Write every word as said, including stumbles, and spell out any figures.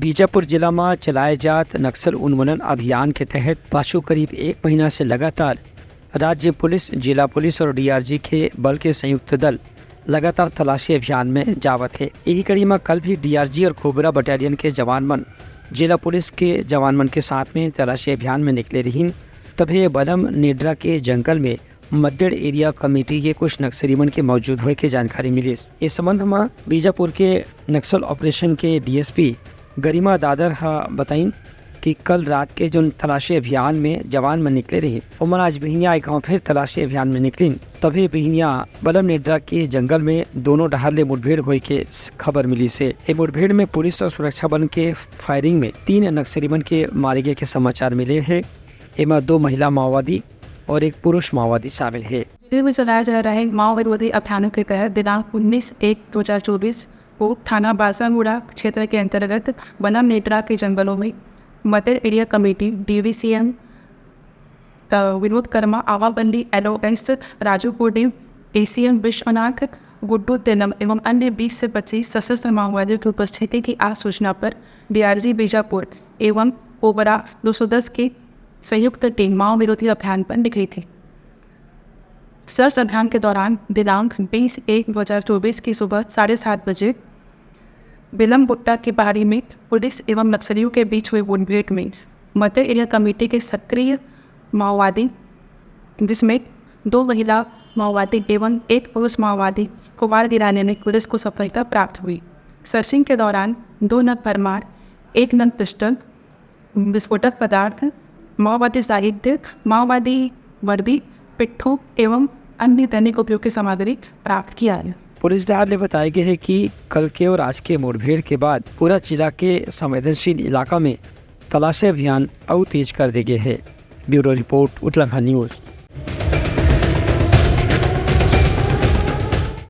बीजापुर जिला म चलाए जात नक्सल उन्मूलन अभियान के तहत पाछू करीब एक महीना से लगातार राज्य पुलिस, जिला पुलिस और डीआरजी के बल के संयुक्त दल लगातार तलाशी अभियान में जावत हे। यही कड़ी म कल भी डीआरजी और कोबरा बटालियन के जवान मन जिला पुलिस के जवान मन के साथ में तलाशी अभियान में निकले रहिन। तभे बलम नेडरा के जंगल में मद्देड़ एरिया कमेटी के कुछ नक्सली मन के मौजूद होए के जानकारी मिलिस। इस संबंध म बीजापुर के नक्सल ऑपरेशन के डीएसपी गरिमा दादर ह बताइन कि कल रात के जोन तलाशी अभियान में जवान मन निकले रहे, ओमन आज बिहनिया एक घाव फिर तलाशी अभियान में निकलिन। तभी बिहनिया बलम नेडरा के जंगल में दोनों डहार ले मुठभेड़ होए के स-, खबर मिलिस हे। ए मुठभेड़ में पुलिस और सुरक्षा बल के फायरिंग में तीन नक्सली मन के मारे गए के समाचार मिले हे। एमा दो महिला माओवादी और एक पुरुष माओवादी शामिल हे। जिले में चलाए जा रहे माओ विरोधी अभियानों के तहत दिनांक उन्नीस एक दो हज़ार चौबीस को थाना बासागुड़ा क्षेत्र के अंतर्गत बलम नेडरा के जंगलों में मद्देड़ एरिया कमेटी, डीवीसीएम, अ, विनोद कर्मा, आवापल्ली एलओएस राजू कोडे, एसीएम विश्वनाथ, गुड्डू तेलम एवं अन्य बीस से पच्चीस सशस्त्र माओवादियों की उपस्थिति की आज सूचना पर डीआरजी बीजापुर एवं कोबरा दो सौ दस की संयुक्त टीम माओ विरोधी अभियान पर निकली थी। सर्च अभियान के दौरान दिनांक बीस एक दो हज़ार चौबीस की सुबह साढ़े सात बजे बिलम गुट्टा की पहाड़ी में पुलिस एवं नक्सलियों के बीच हुई मुठभेड़ में मद्देड़ एरिया कमेटी के सक्रिय माओवादी, जिसमें दो महिला माओवादी एवं एक पुरुष माओवादी को मार गिराने में पुलिस को सफलता प्राप्त हुई। सर्चिंग के दौरान दो नग भरमार, एक नग पिस्टल, विस्फोटक पदार्थ, माओवादी साहित्य, माओवादी वर्दी, पिट्ठू एवं अन्य दैनिक उपयोग की सामग्री प्राप्त किया है। पुलिस डहार ले बताए गए है कि कल के और आज के मुठभेड़ के बाद पूरा जिला के संवेदनशील इलाका में तलाशी अभियान अउ तेज कर दे गए है। ब्यूरो रिपोर्ट, उतलाखंड न्यूज।